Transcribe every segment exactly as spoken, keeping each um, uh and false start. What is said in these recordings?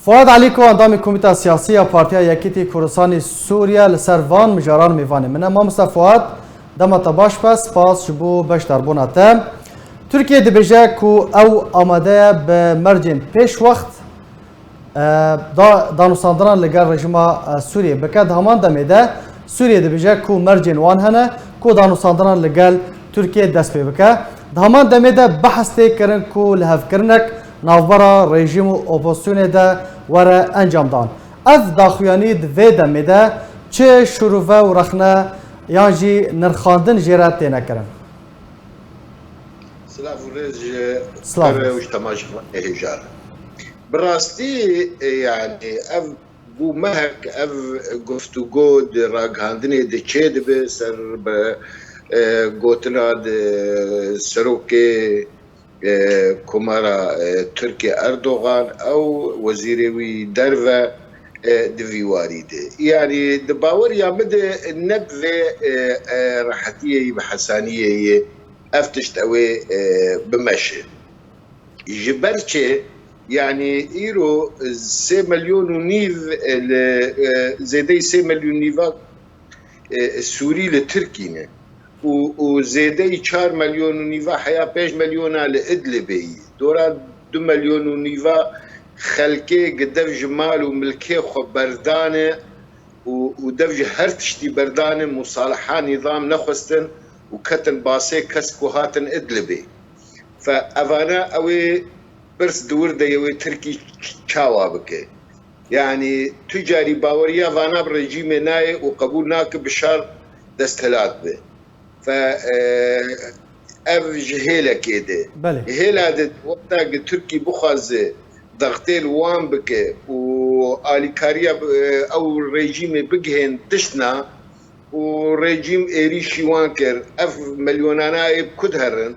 Fuat Elîko, endamê Komîta Siyasî ya Partiya Yekîtî Kurdistanê Sûriye, li ser van mijaran mêvanê min e. Mamoste Fuat, dema te baş be, spas ji bo beşdarbûna te. Tirkiye dibêje ku ew amade ye bi mercên pêşwext, e, da-, danûstandinan li gel rejîma, e, Sûriyê bike. Di heman demê de Sûriye dibêje ku mercên wan hene ku danûstandinan li gel Tirkiye dest pê bike. Di heman demê de behs tê kirin ku lihevkirinek navbera rejîm û opozisyonê de were encamdan. Ev daxuyanî di vê demê de çi şirove û rexne yan jî nirxandin jê re têne kirin? Silav û rêz ji Silav te re rêz. Û ji temaşevanê hêja re. Bi rastî, e, yanî ev bû mehek, ev guftûgo di ragihandinê de çêdibe ser bi, e, gotina di serokê, e, Komara, e, Tirkiyê Erdogan, ew wezîrê wî derve, e, di vî warî de. Yanî di baweriya min de ne bi vê, e, e, rehetiyê yê, bi hesaniyê yê ev tişt ew ê, e, bimeşe. Ji ber çi? Yanî îro sê milyon û nîv, e, li, e, zêdeyî sê milyon nîva, e, Sûrî li Tirkî ne. Û, û zêdeyî çar milyon û nîva heya pênc milyona li Idlibê yî. Dora du milyon û nîva xelkê gi dev ji mal û milkê xwe berdane û, û dev ji her tiştî berdane, musalaha nîzam nexwestin û ketin basê kesk û hatin Idlibê. Fe evana ew ê pirs di wir de ye wê Tirkî ç-, çawa bike? Yanî tu carî baweriya vana bi rejîmê nayê û qebûl nake Bişar desthilat be. Fe, e, ev ji hêlekê de. Belê. Hêla de wexta ki Tirkî bixwaze dextê li wan bike û alîkariya bi, ew rejîmê bigihên tiştna û rejîm êrîşî wan kir. Ev milyonana ê bi ku diherin?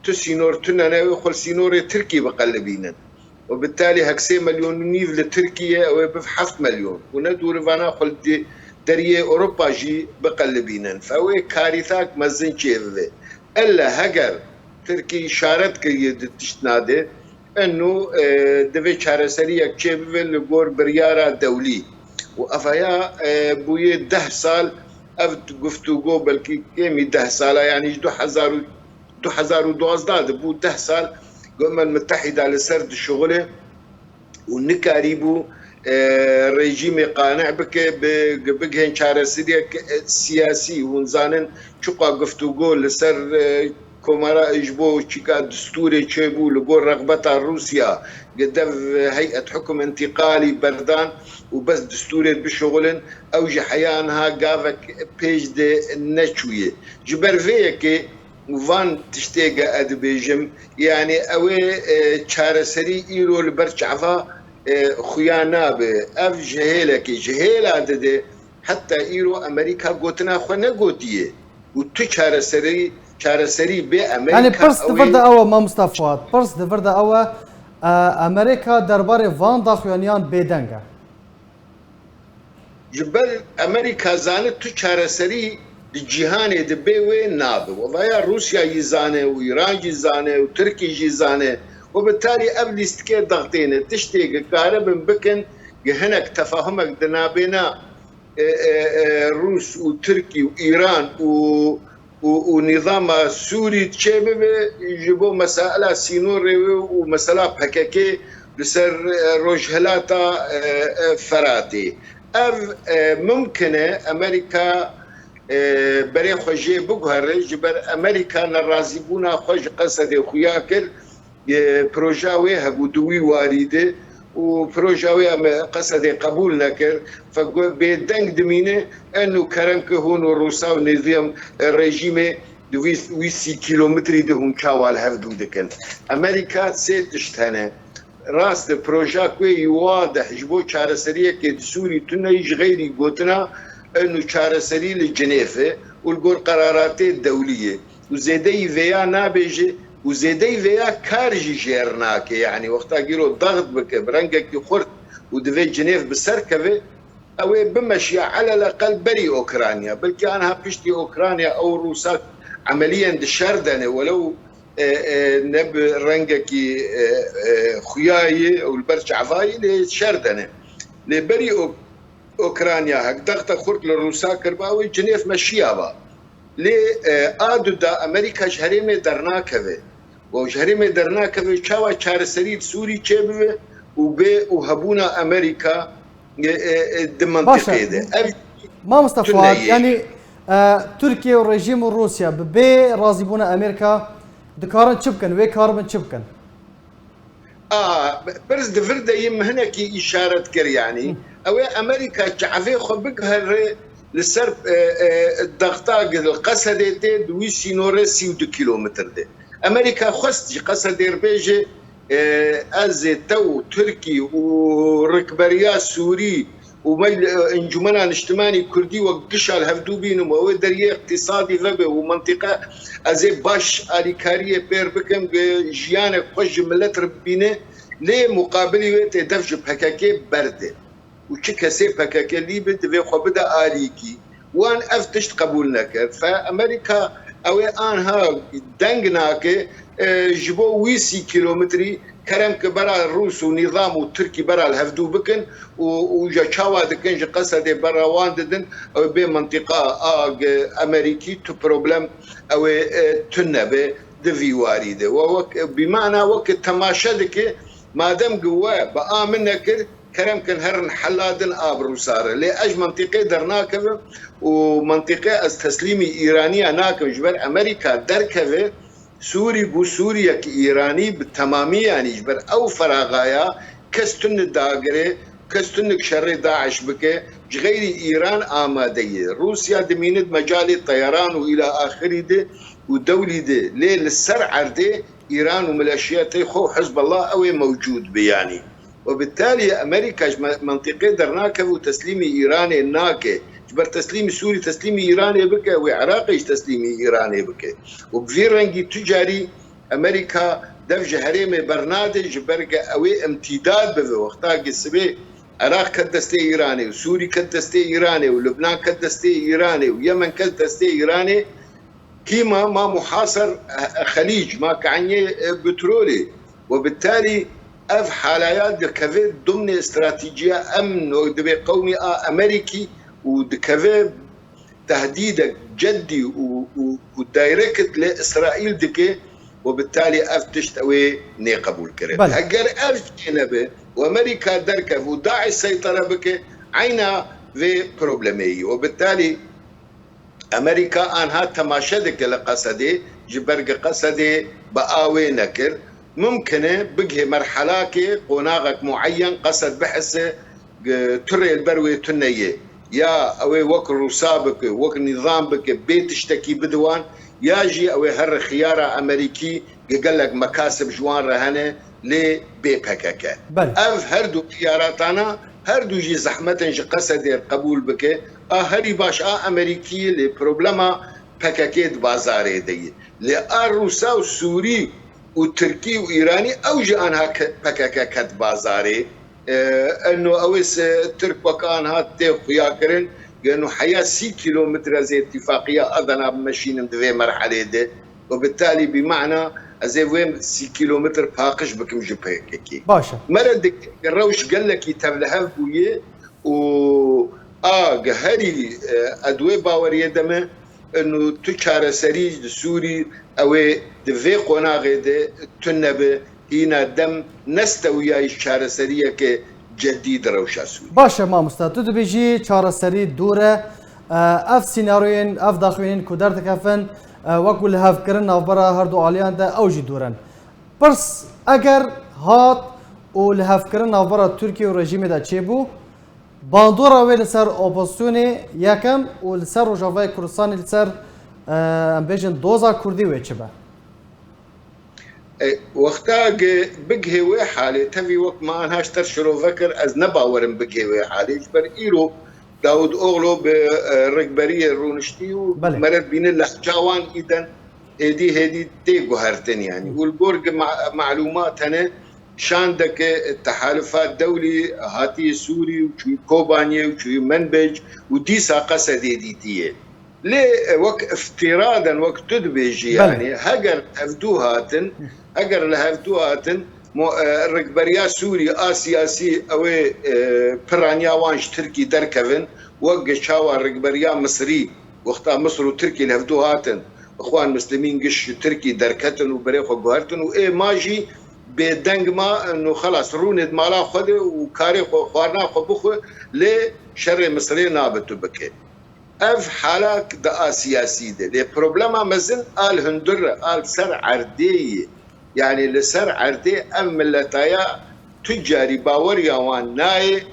Tu sînor tune ne, wê xwe li sînorê Tirkî biqelibînin. Û bitalî hek sê milyon û nîv li Tirkiye, ew ê biv heft milyon. Û ne dûrivana xwe li di-, deriyê Ewropa jî biqelibînin. Fe wê karîtak mezin çêbibe. Elle heger Tirkî îşaret kiriye di tiştna de, eno, e, divê çareseriyek çêbibe li gor biryara dewlî. Û ev heya, e, bûye deh sal ev guftûgo, belkî kêmî deh sala, yanî ji du hezar û du hezar û duwazdeh de bû deh sal ku Umem Mitehîda li ser dişuxile û nikarîbû, e, rejîmê qane bike, bi, bigihên çareseriyek, e, siyasî. Hûn zanin çiqa guftûgo li ser, e, komara ji bo çîka distûrê çêbû li gor rexbeta Rûsya, gi dev heyet hukum întîqalî berdan û bes distûrê bişuxulin, ew ji heya niha gavek pêş de neçûye. Ji ber vê yekê van tiştê ge ez dibêjim, yanî ew ê, e, çareserî îro li ber çava, e, xuya nabe. Ev ji hêlekê, ji hêla dide, heta îro Amerîka gotina xwe negotiye. Û tu çareserî, çareserî bê Amerîka. Yanî pirs di vir de ew e, Mamosta Fuat, pirs di vir de ew e, e, Amerîka derbarê van daxuyaniyan bêdeng e. Ji ber Amerîka zane tu çareserî di cîhanê de bê wê nabe. Wevaya Rûsya yî zane û Îran jî zane û Tirkî jî zane. Û bi tarî ev lîstikê dextêne. Tiştê ki karibin bikin, ki hinek tefahumek di nabêna, e, e, e, Rûs û Tirkî û Îran û û, û nîzama Sûrî çêbibe ji bo mesaila sînorê wê û mesela P K K li ser, e, rojhilata, e, e, Feratê. Ev, e, mimkin e Amerîka, e, berê xwe jê biguhere, ji ber Amerîka nerazîbûna xwe ji Qesedê xuya kir. E, proja wê hebû di wî warî de û proja wê em Qesedê qebûl nekir. Fe got, bêdeng dimîne, eno kerem ke hûn û Rûsa û nêzî em, e, rejîmê di wî, wî sî kîlometrî de hûn çawa li hev dû dikin. Amerîka sê tişt hene. Rast e, proja ku yî wadih ji bo çareseriyekê di Sûrî tune yî ji xeyrî gotina eno çareserî li Cinêf e û li gor qeraratê dewlî ye. Û zêdeyî vêya nabêje û zêdeyî vêya kar jî jêr nake. Yanî wexta gîro daxt bike bi rengekî xurt û divê Cinêv bi ser keve, ew ê bimeşiya eleleqel berî Okrayna. Belkî anha piştî Okrayna ew Rûsa emeliyen di şer de ne, welew e, e, ne bi rengekî, e, e, xuyayî û li ber çavayî lê şer de ne. Lê berî Ok-, Ukrayna hek dexta xurt li Rûsa kiriba wê Cinêv meşiyaba. Lê, e, a du da Amerîka ji herêmê dernakeve. Û ji herêmê dernakeve çawa çareserî li Sûrî çêbibe û bê û hebûna Amerîka, e, e, e, di Baş e. mentiqê de. Ev Mamosta tune Fuat, yê. yanî, e, Tirkiye û rejîm û Rûsya bi bê razîbûna Amerîka dikarin çi bikin, wê karibin çi bikin? A, pirs di vir de yê min hinekî îşaret kir, yanî. Hı. Ew ê Amerîka çavê xwe bigihre li ser, e, e, dexta li Qesedê tê di wî sînorê sî û du kîlometr de. Amerîka xwest ji Qesedê re bêje, e, ez ê te û Tirkî û rikberiya Sûrî û me, e, Encûmena Niştimanî Kurdî wek gişa li hevdû bînim û ew ê deriyê iqtîsadî vebe û mentiqe ez ê baş alîkariyê pêr bikim, e, jiyanek xweş ji milet re bibîne, lê muqabilî wê tê dev ji P K K berde. Û çi kesê P K K lî bi, divê xwe bide alîkî. Wan ev tişt qebûl nekir. Fe Amerîka ew ê anha deng nake, e, ji bo wî sî kîlometrî kerem ke bera Rûs û nîzam û Tirkî bera li hevdû bikin û, û ji çawa dikin ji Qesedê bera wan didin, ew ê bê mintîqa a ge Amerîkî tu problem ew ê, e, tune be di vî warî de. We wek, bi mana weke temaşe dike, madem ge we bi a min nekir, kerem kin herin hela din a bi Rûsa re. Lê ez ji mintîqê dernakevim û mintîqê ez teslîmî Îraniya nakim. Ji ber Amerîka derkeve, Sûrî bû Sûriyek Îranî bi temamî, yanî ji ber ew feraxaya kes tune dagire, kes tunik şerê DAIŞ bike, ji xeyrî Îran amade ye. Rûsya dimîne di mecalê teyaran û îla axirî de û dewlî de, lê li ser erdê Îran û mileşiyatê xwe û Hizbullah ew ê mewcûd be, yanî. Û bitalî Amerîka ji me-, mentiqê dernakeve û teslîmî Îranê nake. Ji ber teslîmî Sûrî teslîmî Îranê bike, wê Iraqê jî teslîmî Îranê bike. Û bi vî rengî tu carî Amerîka dev ji herêmê bernade, ji ber ge ew ê imtîdad bibe. Wexta ge sibê Iraq ket destê Îranê û Sûrî ket destê Îranê û Lubnan ket destê Îranê û Yemen ket destê Îranê, Kî ma, ma muhasir, e, e, Xelîc, ma kenyê, e, petrolê. We bitalî ev halaya dikeve dimnê stratejiya emn û divê qewmî a Amerîkî û dikeve tehdîdek ceddî û, û, û direct li Îsraîl dike û bitalî ev tişt ew ê nêqebûl kirin. Belê. Heger ev çênebe û Amerîka derkev û DAIŞ seytara bike, eyna vê problemê yî. Û bitalî Amerîka anha temaşe dike li Qesedê, ji ber gi Qesedê bi a wê nekir. Mumkin e bigihê merhelakê qonaxek mueyen Qesed bihise, gi-, tu rê li ber wê tune ye. Ya ew ê wek Rûsa bike, wek nîzam bike, bê tiştekî bide wan, ya jî ew ê here xiyara Amerîkî gi gelek mekasib ji wan re hene, lê bê P K K. Belê. Ev her du xiyaratana, her du jî zehmet in ji Qesedê re qebûl bike. A herî baş a Amerîkî ye, lê problema P K K di bazarê de ye. Lê a Rûsa û Sûrî û Tirkî û Îranî ew jî anha ke-, P K K ket bazarê. E, eno ew ê se Tirk wek anha tê xuya kirin, geno heya sî kîlometre ez ê îtîfaqiya Adana bimeşînim di vê merhelê de. Û bitalî bî mana ez ê wê sî kîlometr paqij bikim ji P K K. Baş e. Mere dike rewş gelekî tevlihev bûye û a ge herî, e, ez wê baweriyê de me, inu tu çareserî di Sûrî ew ê di vê qonaxê de tune be, hîna dem nestewiyayî çareseriyeke cedî di rewşa Sûrî. Baş e mamosta, tu dibêjî çareserî dûr e. E, ev sînaryoyên, ev daxuyaniyên ku derdikevin, e, wekû lihevkirin navbera her du aliyan de ew jî dûr in. Pirs, eger hat û lihevkirin navbera Tirkiye û rejîmê de çêbû, bandora wê li ser opozisyonê yekem û li ser Rojavayê Kurdistanê li ser, e, em bêjin doza Kurdî wê çi be? E, wexta ge bigihê wê halê, tevî wek me anha ji te re şirove kir, ez ne bawerim bigihê wê halê. Ji ber îro Dawud Oglo bi, e, rikberiyê rûniştî û Belê. mere dibîne lehça wan îden hêdî hêdî tê guhertin, yanî. Û li gor ge ma-, malûmat hene, şandeke Tehalufa Dewlî hatiye Sûrî û çûyî Kobaniyê û çûyî Menbic û dîsa Qesedê dîtiye. Lê, e, wek îftiraden, wek tu dibêjî, Belê. Yanî heger hevdû hatin, heger li hevdû hatin, mo-, e, rikberiya Sûrî a siyasî ew ê, e, piraniya wan ji Tirkî derkevin, wek gi çawa rikberiya Misirî, wexta Misir û Tirkî li hevdû hatin, Ixwan Muslimîn giş ji Tirkî derketin û berê xwe guhertin û ê ma jî bêdeng ma, no xelas, rûnê di mala xwe de û karê xwe, xwarina xwe bixwe, lê şerê Misirê nabe tu bike. Ev hala di a siyasî de. Lê problema mezin a li hundir e, a li ser erdê ye. Yanî li ser erdê ev milletaya tu carî baweriya wan nayê,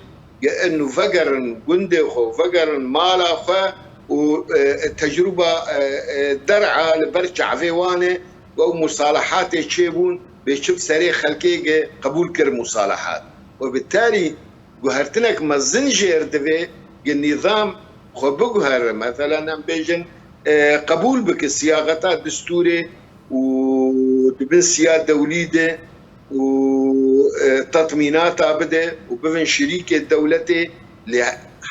ya inu vegerin gundê xwe, vegerin mala xwe û, e, tecrûba, e, e, der'a li ber çavê wan e, ew musalahatê çêbûn, bê çi bi serê xelkê ge qebûl kir musalahat. Û bi tarî guhertinek mezin jêr divê gi nîzam xwe biguhere. Meselan, em bêjin, e, qebûl bike siyaxeta distûrê û di bin siya dewlî de û, e, tetmînata bide û bibin şirîkê dewletê, lê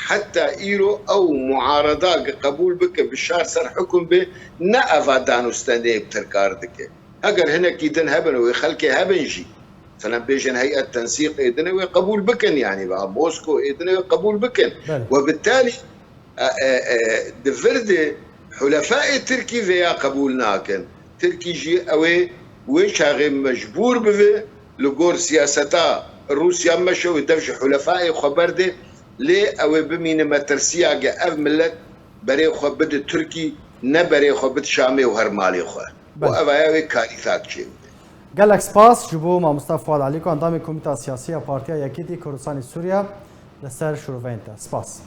heta îro ew muareda gi qebûl bike, Bişar ser hukm be, ne eva danûstenê bi tirkar dike. Heger hinekî din hebin û wê xelkê hebin jî, mesela bêjin heyet tensîq ê din ê wê qebûl bikin, yanî va Mosko ê din ê wê qebûl bikin. Belê. We bi talî, e, e, e, di vir de hulefayê Tirkî vêya qebûl nakin. Tirkî jî ew ê wê çaxê mecbûr bibe li gor siyaseta Rûsya meşe û dev ji hulefayê xwe berde, lê ew ê bimîne metirsiya ge ev millet berê xwe bide Tirkî, ne berê xwe bide Şamê û her malê xwe. Belê. Û ev aya wê karîsak çêbide. Gelek spas ji bo mamosta Fuad Elîko, endamê Komîta Siyasî ya Partiya Yekîtî Kurdistanê Sûriye, li ser şiroveyên te. Spas.